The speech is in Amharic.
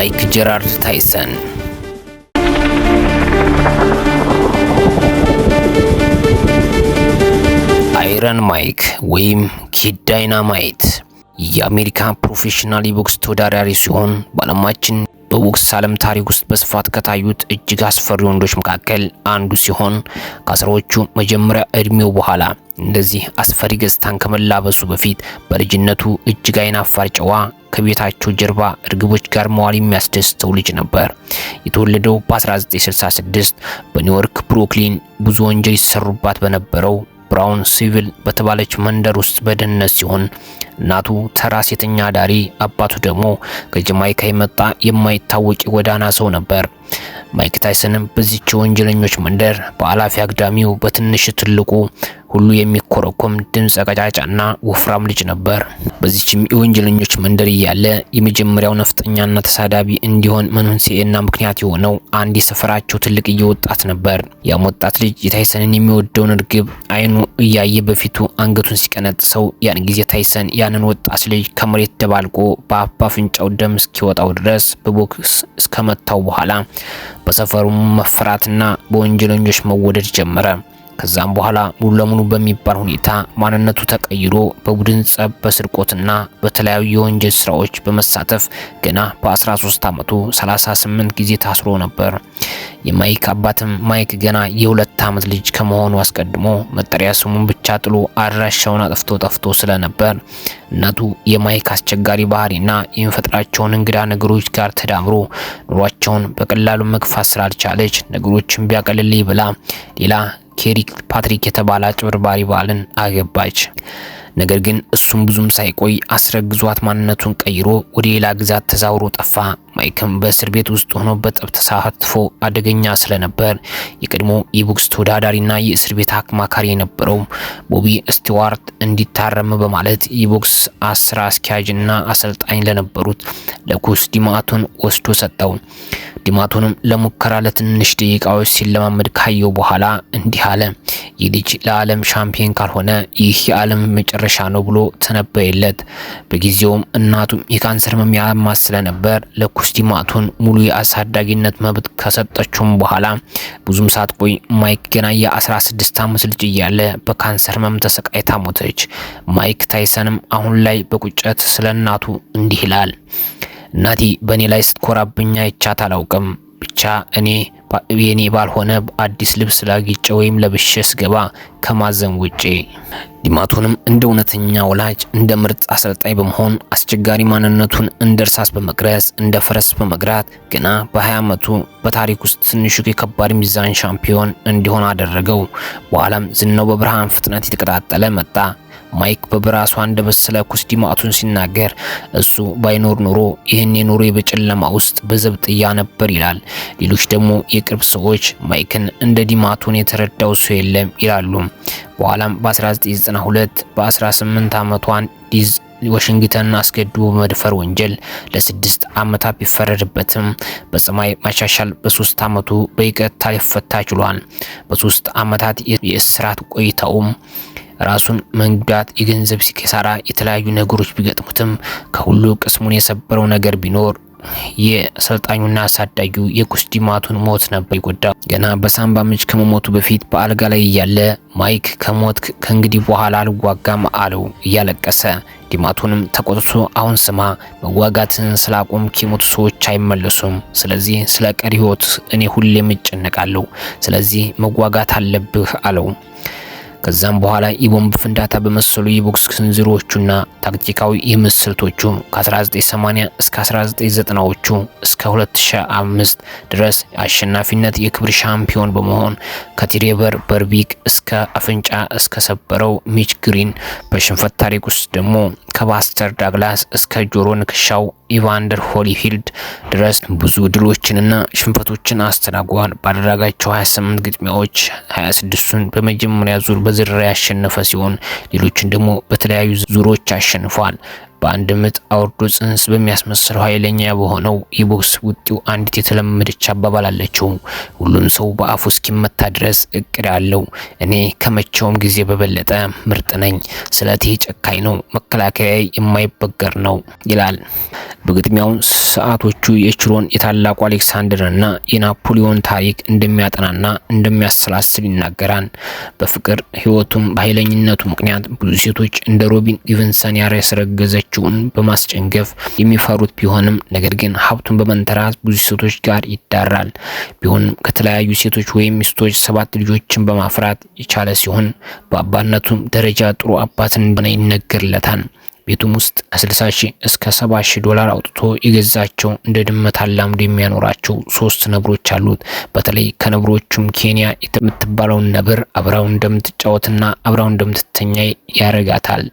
ማይክ ጀራርድ ታይሰን። አይረን ማይክ ወይም ኪድ ዳይናማይት የአሜሪካ ፕሮፌሽናል የቦክስ ተወዳዳሪ ሲሆን፣ በዓለማችን በቦክስ ዓለም ታሪክ ውስጥ በስፋት ከታዩት እጅግ አስፈሪ ወንዶች መካከል አንዱ ሲሆን፣ ከ10ዎቹ መጀመሪያ እድሜው በኋላ እንደዚህ አስፈሪ ገጽታን ከመላበሱ በፊት በልጅነቱ እጅግ አይናፋር፣ ጨዋ፣ ከቤታቸው ጀርባ እርግቦች ጋር መዋል የሚያስደስተው ልጅ ነበር። የተወለደው በ1966 በኒውዮርክ ብሩክሊን ብዙ ወንጀል ይሰሩባት በነበረው ብራውን ሲቪል በተባለች መንደር ውስጥ በድህነት ሲሆን፣ እናቱ ተራ ሴተኛ አዳሪ፣ አባቱ ደግሞ ከጀማይካ የመጣ የማይታወቅ የጎዳና ሰው ነበር። ማይክ ታይሰንም በዚች የወንጀለኞች መንደር በአላፊ አግዳሚው፣ በትንሽ ትልቁ ሁሉ የሚኮረኮም ድምፀ ቀጫጫና ወፍራም ልጅ ነበር። በዚችም የወንጀለኞች መንደር እያለ የመጀመሪያው ነፍጠኛና ተሳዳቢ እንዲሆን መንስኤና ምክንያት የሆነው አንድ የሰፈራቸው ትልቅዬ ወጣት ነበር። ያም ወጣት ልጅ የታይሰንን የሚወደውን እርግብ አይኑ እያየ በፊቱ አንገቱን ሲቀነጥሰው፣ ያን ጊዜ ታይሰን ያንን ወጣት ልጅ ከመሬት ደባልቆ በአፍ አፍንጫው ደም እስኪወጣው ድረስ በቦክስ እስከመታው በኋላ በሰፈሩ መፈራትና በወንጀለኞች መወደድ ጀመረ። ከዛም በኋላ ሙሉ ለሙሉ በሚባል ሁኔታ ማንነቱ ተቀይሮ በቡድን ጸብ፣ በስርቆትና በተለያዩ የወንጀል ስራዎች በመሳተፍ ገና በ13 ዓመቱ 38 ጊዜ ታስሮ ነበር። የማይክ አባትም ማይክ ገና የ2 ዓመት ልጅ ከመሆኑ አስቀድሞ መጠሪያ ስሙን ብቻ ጥሎ አድራሻውን አጥፍቶ ጠፍቶ ስለነበር፣ እናቱ የማይክ አስቸጋሪ ባህሪና የሚፈጥራቸውን እንግዳ ነገሮች ጋር ተዳምሮ ኑሯቸውን በቀላሉ መግፋት ስላልቻለች ነገሮችን ቢያቀልልኝ ብላ ሌላ ኬሪ ፓትሪክ የተባለ አጭበርባሪ ባልን አገባች። ነገር ግን እሱም ብዙም ሳይቆይ አስረግዟት ማንነቱን ቀይሮ ወደ ሌላ ግዛት ተዛውሮ ጠፋ። ማይክም በእስር ቤት ውስጥ ሆኖ በጠብ ተሳትፎ አደገኛ ስለነበር የቀድሞ የቦክስ ተወዳዳሪና የእስር ቤት አማካሪ የነበረው ቦቢ ስቲዋርት እንዲታረም በማለት የቦክስ ስራ አስኪያጅና አሰልጣኝ ለነበሩት ለኩስ ዲማቶን ወስዶ ሰጠው። ዲማቶንም ለሙከራ ለትንሽ ደቂቃዎች ሲለማመድ ካየው በኋላ እንዲህ አለ። "ይህ ልጅ ለዓለም ሻምፒዮን ካልሆነ ይህ የዓለም መጨረሻ ነው" ብሎ ተነበየለት። በጊዜውም እናቱም የካንሰር ህመም ያማት ስለነበር ለኩስ ዲማቶን ሙሉ የአሳዳጊነት መብት ከሰጠችውም በኋላ ብዙም ሳትቆይ ማይክ ገና የ16 ዓመት ልጅ እያለ በካንሰር ህመም ተሰቃይታ ሞተች። ማይክ ታይሰንም አሁን ላይ በቁጭት ስለ እናቱ እንዲህ ይላል። "እናቴ በእኔ ላይ ስትኮራብኝ አይቻት አላውቅም። ብቻ እኔ የኔ ባልሆነ አዲስ ልብስ ላጊጬ ወይም ለብሼ ስገባ ከማዘን ውጪ።" ዲማቶንም እንደ እውነተኛ ወላጅ፣ እንደ ምርጥ አሰልጣኝ በመሆን አስቸጋሪ ማንነቱን እንደ እርሳስ በመቅረጽ፣ እንደ ፈረስ በመግራት ገና በ20 ዓመቱ በታሪክ ውስጥ ትንሹ የከባድ ሚዛን ሻምፒዮን እንዲሆን አደረገው። በኋላም ዝናው በብርሃን ፍጥነት የተቀጣጠለ መጣ። ማይክ በራሱ አንደበት ስለ ኩስ ዲማቶን ሲናገር፣ "እሱ ባይኖር ኖሮ ይህኔ ኑሮዬ በጨለማ ውስጥ በዘብጥያ ነበር" ይላል። ሌሎች ደግሞ የቅርብ ሰዎች ማይክን እንደ ዲማቶን የተረዳው ሰው የለም ይላሉ። በኋላም በ1992 በ18 ዓመቷን ዲዝ ዋሽንግተን አስገድዶ በመድፈር ወንጀል ለ6 ዓመታት ቢፈረድበትም በጸባይ ማሻሻል በ3 ዓመቱ በይቅርታ ሊፈታ ችሏል። በ3 ዓመታት የእስራት ቆይታውም ራሱን መጉዳት፣ የገንዘብ ኪሳራ፣ የተለያዩ ነገሮች ቢገጥሙትም ከሁሉ ቅስሙን የሰበረው ነገር ቢኖር የአሰልጣኙና አሳዳጊው የኩስ ዲማቶን ሞት ነበር የጎዳው። ገና በሳምባ ምች ከመሞቱ በፊት በአልጋ ላይ እያለ "ማይክ፣ ከሞትክ ከእንግዲህ በኋላ አልዋጋም" አለው እያለቀሰ። ዲማቶንም ተቆጥቶ "አሁን ስማ፣ መዋጋትን ስላቆምክ የሞቱ ሰዎች አይመለሱም። ስለዚህ ስለ ቀሪ ህይወት እኔ ሁሌም እጨነቃለሁ። ስለዚህ መዋጋት አለብህ" አለው። ከዛም በኋላ የቦምብ ፍንዳታ በመሰሉ የቦክስ ስንዝሮቹና ታክቲካዊ የምት ስልቶቹ ከ1980 እስከ 1990ዎቹ እስከ 2005 ድረስ አሸናፊነት የክብር ሻምፒዮን በመሆን ከትሬቨር በርቢክ እስከ አፍንጫ እስከ ሰበረው ሚች ግሪን፣ በሽንፈት ታሪክ ውስጥ ደግሞ ከባስተር ዳግላስ እስከ ጆሮ ንክሻው ኢቫንደር ሆሊፊልድ ድረስ ብዙ ድሎችንና ሽንፈቶችን አስተናግዷል። ባደረጋቸው 28 ግጥሚያዎች 26ቱን በመጀመሪያ ዙር በዝርራ ያሸነፈ ሲሆን፣ ሌሎችን ደግሞ በተለያዩ ዙሮች አሸንፏል። በአንድ ምት አውርዶ ጽንስ በሚያስመስለው ኃይለኛ በሆነው የቦክስ ውጤው አንዲት የተለመደች አባባል አለችው። ሁሉም ሰው በአፉ እስኪመታ ድረስ እቅድ አለው። እኔ ከመቼውም ጊዜ በበለጠ ምርጥ ነኝ። ስለቴ ጨካኝ ነው፣ መከላከያ የማይበገር ነው ይላል። በግጥሚያው ሰዓቶቹ የችሮን የታላቁ አሌክሳንደርና የናፖሊዮን ታሪክ እንደሚያጠናና እንደሚያሰላስል ይናገራል። በፍቅር ህይወቱም በኃይለኝነቱ ምክንያት ብዙ ሴቶች እንደ ሮቢን ጊቨንሰን ያስረገዘችውን በማስጨንገፍ የሚፈሩት ቢሆንም ነገር ግን ሀብቱን በመንተራስ ብዙ ሴቶች ጋር ይዳራል። ቢሆንም ከተለያዩ ሴቶች ወይም ሚስቶች 7 ልጆችን በማፍራት የቻለ ሲሆን በአባትነቱም ደረጃ ጥሩ አባት እንደሆነ ይነገርለታል። ቤቱም ውስጥ ከ60 ሺህ እስከ 70 ሺህ ዶላር አውጥቶ የገዛቸው እንደ ድመት አላምዶ የሚያኖራቸው 3 ነብሮች አሉት። በተለይ ከነብሮቹም ኬንያ የምትባለውን ነብር አብራው እንደምትጫወትና አብራው እንደምትተኛ ያረጋታል።